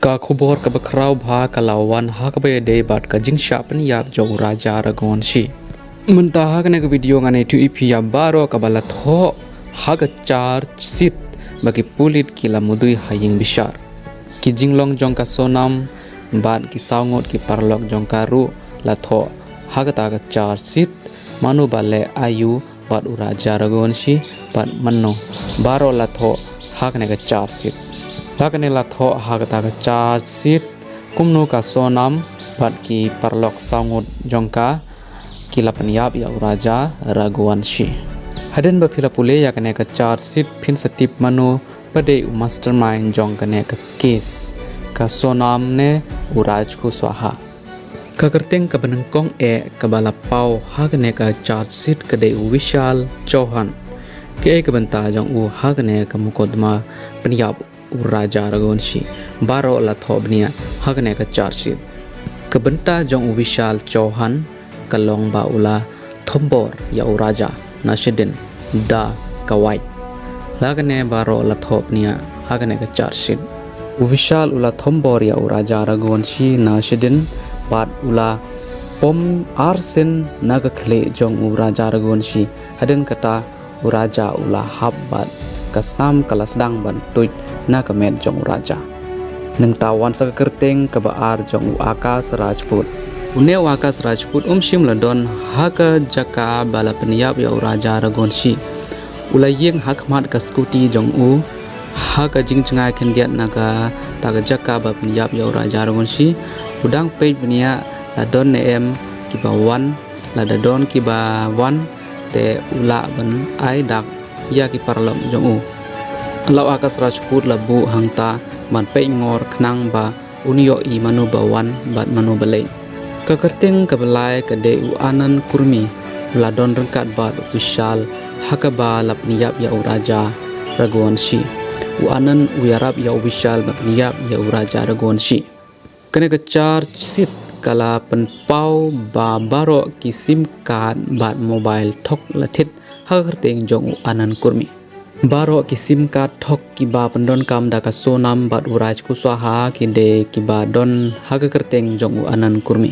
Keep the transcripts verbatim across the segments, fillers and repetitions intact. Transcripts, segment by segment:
Ka khubor kaba khraw bha ka la wan ha kaba ïadei bad ka jingshah pynïap jong u Raja Raghuvanshi. Mynta ha kane ka video ngan ïathuh ïa phi ïa baroh kaba la thoh ha ka charge sheet ba ki pulit ki la mudui ha ïing bishar. Ki jinglong jong ka Sonam bad ki saw ngut ki paralok jong ka ruh la thoh ha kata ka charge sheet, mano ba leh aïu bad u Raja Raghuvanshi bad mano, baroh la thoh ha kane ka charge sheet. Ha kane la thoh ha kata ka charge sheet kumno ka Sonam bad ki paralok saw ngut jong ka ki la pynïap ïa u Raja Raghuvanshi. Hadien ba phi la pule ïa kane ka charge sheet phin sa tip mano ba dei u mastermind jong kane ka case, ka Sonam ne u Raj Kushwaha. Ka kyrteng kaba nyngkong eh kaba la paw ha kane ka charge sheet ka dei u Vishal Chauhan. Kaei ka bynta jong u ha kane ka mukotduma pynïap u Raja Raghuvanshi? Baroh la thoh bniah ha kane ka charge sheet. Ka bynta jong u Vishal Chauhan ka long ba u la thombor ïa u Raja na shadien da ka wait. La kane baroh la thoh bniah ha kane ka charge sheet. U Vishal u la thombor ïa u Raja Raghuvanshi na shadien bad u la pom arsien na ka khlieh jong u Raja Raghuvanshi. Hadien kata u Raja u la hap bad ka snam ka la sdang ban tuid na ka met jong u Raja. Nangta wan sa ka kyrteng kaba ar jong u Akash Rajput. Une u Akash Rajput um shym la don ha ka jaka ba la pynïap ïa u Raja Raghuvanshi. U la ïeng ha khmat ka scooty jong u ha ka jingjngai khyndiat na kata ka jaka ba pynïap ïa u Raja Raghuvanshi. U dang peit bniah la don ne em kiba wan, lada don kiba wan te u lah ban ai dak ïa ki paralok jong u. La u Akash Rajput la buh hangta ban peit ngor khnang ba un ïohi mano ba wan bad mano ba leit. Ka kyrteng kaba lai ka dei u Anand Kurmi, u la don ryngkat bad u Vishal ha kaba la pynïap ïa u Raja Raghuvanshi. U Anand u ïarap ïa u Vishal ban pynïap ïa u Raja Raghuvanshi. Kane ka charge sheet ka la pynpaw ba baroh ki sim card bad mobile thok la thied ha ka kyrteng jong u Anand Kurmi. Baroh ki sim card thok kiba pyndonkam da ka Sonam bad u Raj Kushwaha ki dei kiba don ha ka kyrteng jong u Anand Kurmi.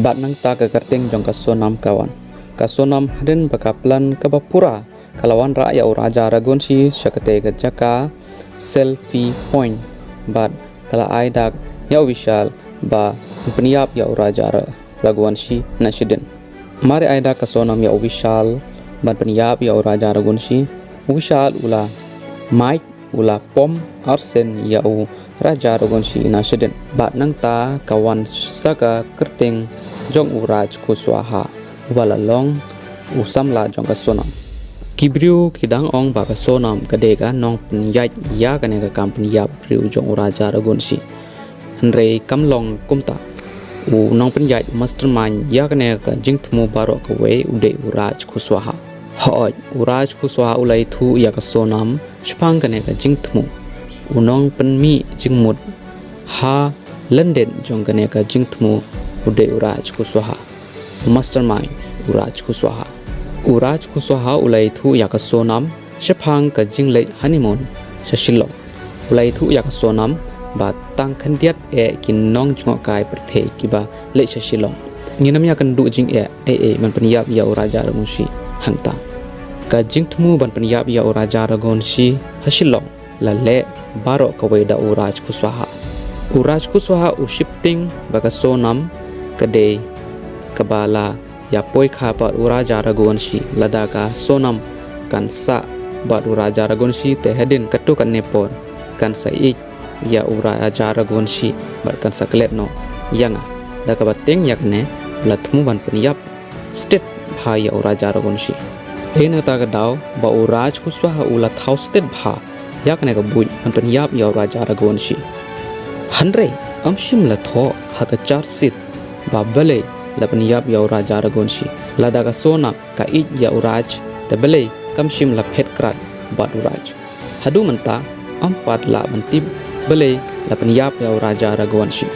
Bad nangta ka kyrteng jong ka Sonam ka wan. Ka Sonam hadien ba ka plan kaba pura ka la wanrah ïa u Raja Raghuvanshi sha katei ka jaka selfie point bad ka la ai dak ïa u Vishal ba pynïap ïa u Raja Ra-, Raghuvanshi na shadien. Mar ai dak ka Sonam ïa u Vishal ban pynïap ïa u Raja Raghuvanshi, u Vishal u la mait u la pom arsien ïa u Raja Raghuvanshi na shadien. Bad nangta ka wan sa ka kyrteng jong u Raj Kushwaha uba la long u samla jong ka Sonam. Ki briew ki dang ong ba ka Sonam ka dei ka nongpynïaid ïa kane ka kam pynïap briew jong u Raja Raghuvanshi. Hynrei kam long kumta. U nongpynïaid mastermind ïa kane ka jingthmu baroh kawei u dei u Raj Kushwaha. Hooid, u Raj Kushwaha u la ïathuh ïa ka Sonam shaphang kane ka jingthmu. U nongpynmih jingmut ha lyndet jong kane ka jingthmu u dei u Raj Kushwaha. U mastermind u Raj Kushwaha. U Raj Kushwaha u la ïathuh ïa ka Sonam shaphang ka jingleit honeymoon sha Shillong. U la ïathuh ïa ka Sonam ba tang khyndiat eh ki nongjngohkai pyrthei kiba leit sha Shillong. Ngin ym ïakynduh jingeh ei ei ban pynïap ïa u Raja Raghuvanshi hangta. Ka jingthmu ban pynïap ïa u Raja Raghuvanshi ha Shillong la leh baroh kawei da u Raj Kushwaha. U Raj Kushwaha u sheptieng ba ka Sonam ka dei kaba la ïa poi kha bad u Raja Raghuvanshi. Lada ka Sonam kan sah bad u Raja Raghuvanshi te hadien katto katne por kan sa ïeit ïa u Raja Raghuvanshi bad kan sa klet noh ïa nga. Da kaba tieng ïa kane u la thmu ban pynïap stet bha ïa u Raja Raghuvanshi. Hynrei na kata ka daw ba u Raj Kushwaha u la thaw stet bha ïa kane ka buit ban pynïap ïa u Raja Raghuvanshi. Hynrei ym shym la thoh ha ka charge sheet ba balei la pynïap ïa u Raja Raghuvanshi. Lada ka Sonam ka ïeit ïa u Raj te balei kam shym la phet krad bad u Raj. Haduh mynta ym pat lah ban tip balei la pynïap ïa u Raja Raghuvanshi.